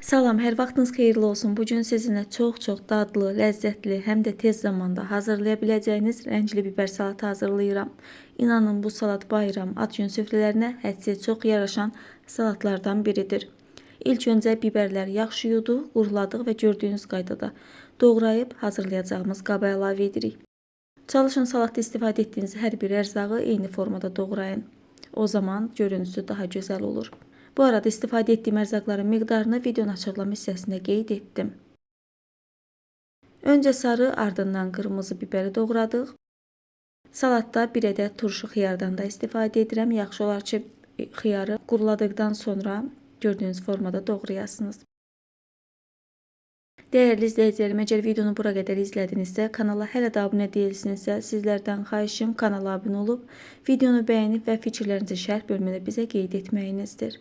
Salam, hər vaxtınız xeyirli olsun. Bu gün sizinlə çox-çox dadlı, ləzzətli, həm də tez zamanda hazırlaya biləcəyiniz rəngli biber salatı hazırlayıram. İnanın bu salat bayram, ad gün süfrələrinə hədsiz çox yaraşan salatlardan biridir. İlk öncə biberləri yaxşı yuduq, quruladıq və gördüyünüz qaydada doğrayıb hazırlayacağımız qaba əlavə edirik. Çalışın salatda istifadə etdiyiniz hər bir ərzağı eyni formada doğrayın. O zaman görüntüsü daha gözəl olur. Bu arada istifadə etdiyim ərzaqların miqdarını videonun açıqlama hissəsində qeyd etdim. Öncə sarı, ardından qırmızı biberi doğradıq. Salatda bir ədəd turşu xiyardan da istifadə edirəm. Yaxşı olar ki, xiyarı quruladıqdan sonra gördüyünüz formada doğrayasınız. Dəyərli izləyicilərim, əgər videonu bura qədər izlədinizsə, kanala hələ də abunə deyilsinizsə, sizlərdən xahişim kanala abunə olub, videonu bəyənib və fikirlərinizi şərh bölümündə bizə qeyd etməyinizdir.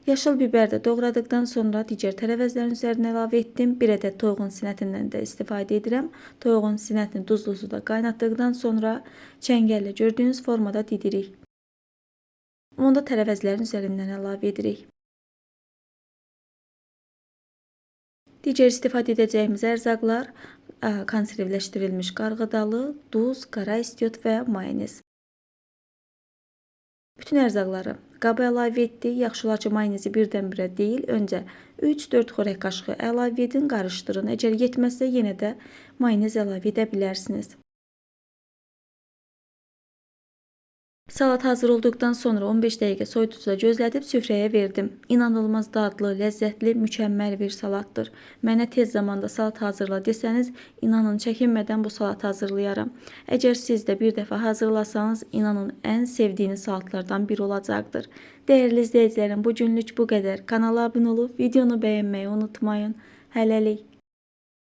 Yaşıl biber də doğradıqdan sonra digər tərəvəzlərin üzərinə əlavə etdim. Bir ədəd toyuğun sinətindən də istifadə edirəm. Toyuğun sinətini duzlu suda qaynatdıqdan sonra çəngəllə gördüyünüz formada didirik. Onu da tərəvəzlərin üzərindən əlavə edirik. Digər istifadə edəcəyimiz ərzaqlar konservləşdirilmiş qarğıdalı, duz, qara istiot və mayonez. Bütün ərzaqları qaba əlavə etdik. Yaxşı olar ki, mayonezi birdən-birə deyil, öncə 3-4 xörək qaşığı əlavə edin, qarışdırın. Əgər yetməzsə, yenə də mayonez əlavə edə bilərsiniz. Salat hazır olduqdan sonra 15 dəqiqə soyuducuda gözlədib süfrəyə verdim. İnanılmaz dadlı, ləzzətli, mükəmməl bir salatdır. Mənə tez zamanda salat hazırla desəniz, inanın çəkinmədən bu salatı hazırlayaram. Əgər siz də bir dəfə hazırlasanız, inanın ən sevdiyiniz salatlardan biri olacaqdır. Dəyərli izləyicilərim, bu günlük bu qədər. Kanala abunə olub videonu bəyənməyi unutmayın. Hələlik.